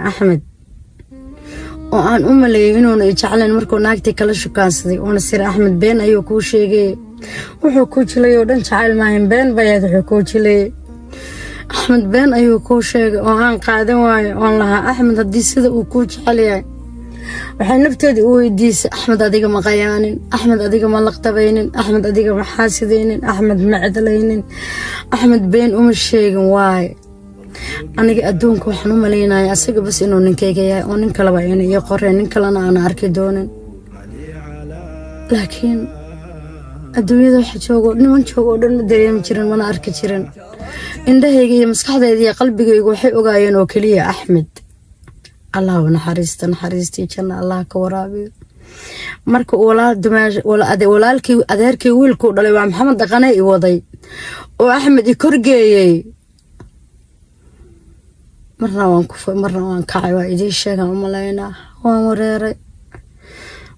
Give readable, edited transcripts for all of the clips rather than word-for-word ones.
Axmed oo aan u maleeyay inuuna i jeclayn markuu naagtii kala shukaansaday, oona sir Axmed been ayuu kuu sheegay, wuxuu kuu jilay oo dhan jacayl maahan, been bayaad wuxuu kuu jilayay. Axmed been ayuu kuu sheegay oo aan qaadan waayo, oon lahaa Axmed haddii sida uu kuu jecel yahay. Waxay nafteeda u weydiisay: Axmed adiga ma qayaanin? Axmed adiga ma laqtabaynin? Axmed adiga ma xaasidaynin? Axmed ma cidlaynin? Axmed been uma sheegin waaye. Aniga adduunka waxaan u malaynaya asaga bas inuu ninkayga yahay oo nin kaleba ayna ii qoreen, nin kalena aana arki doonin. Laakiin adduunyada waxa joogo, niman joogo oo dhan ma dareemi jirin, mana arki jirin. Indhahayga iyo maskaxdayda iyo qalbigaygu waxay ogaayeen oo keliya Axmed. Allah u naxariista, naxariistii janna Allah ka waraabiyo. Marka walaalkii, adeerkii wiilkuu dhalay waa Maxamed Dhaqane, i waday oo Axmed i korgeeyey. Marna waan kufay, marna waan kacay. Waa idiin sheegaan u malaynaa. Waan wareeray,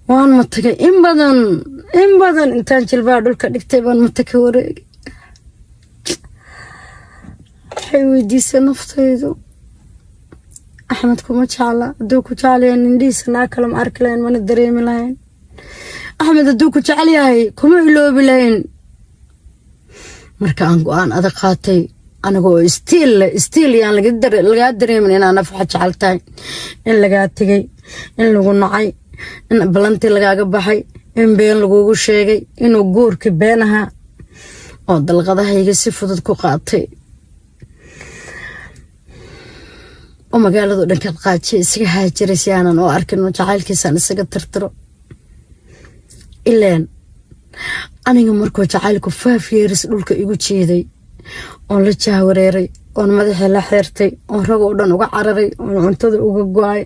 waan matagay in badan, in badan. Intaan jilbaha dhulka dhigtay baan mata ka wareegay. Waxay weydiisay naftaydu: Axmed kuma jecla. Hadduu ku jeclayahay, indhihiisa naa kale ma arki lahayn, mana dareemi lahayn. Axmed hadduu ku jecel yahay, kuma iloobi lahayn. Marka aan go-aan adag qaatay, anigoo still yaan lagaa dareemin inaa nafaxa jecel tahay, in lagaa tegay, in lagu nacay, in balantii lagaaga baxay, in been lagugu sheegay, inuu guurkii been ahaa, oo dalqadahayga si fudud ku qaatay, oo magaaladu dhankaad qaajiya isaga haajiray si aanan oo arkin oo jacaylkiisaan isaga tirtiro. Ileen aniga markuu jacaylku 5 years dhulka igu jiiday, oon la jahwareeray, oon madaxii la xeertay, oon rag oo dhan uga cararay, oon cuntada uga go-ay,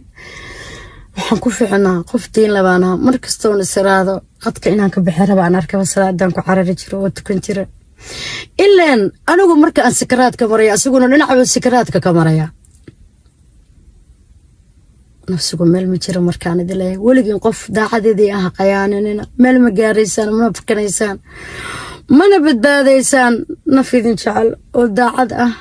waxaan ku fiicnaa qof diin labaanaha. Mar kastoon isiraado qadka inaan ka bixi raba, aan arkaba salaadaan ku carari jiro oo tukan jira. Ileen anigu marka aan sikaraadka maraya, asiguna dhinacba sikaraadka ka maraya. Nafsigu meel ma jiro. Markaan idin leeyahay, weligiin qof daacadeedii ah qayaaninina, meel ma gaaraysaan, mana fakanaysaan, mana badbaadaysaan. Naf idin jecel oo daacad ah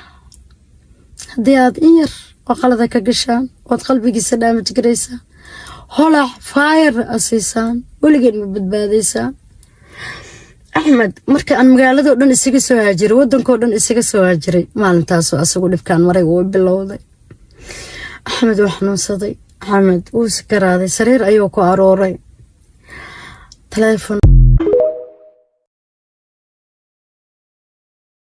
haddii aad in yar oo qalada ka gashaan, ood qalbigiisa damage garaysaan, holac fire a siisaan, weligeen ma badbaadaysaan. Axmed marka aan magaaladoo dhan isaga soo haajiray, wadankoo dhan isaga soo haajiray, maalintaasoo asagu dhibkaan maray uu bilowday. Axmed wuu xanuunsaday. Axmed wuu sakaraaday, sariir ayuu ku arooray. Taleefon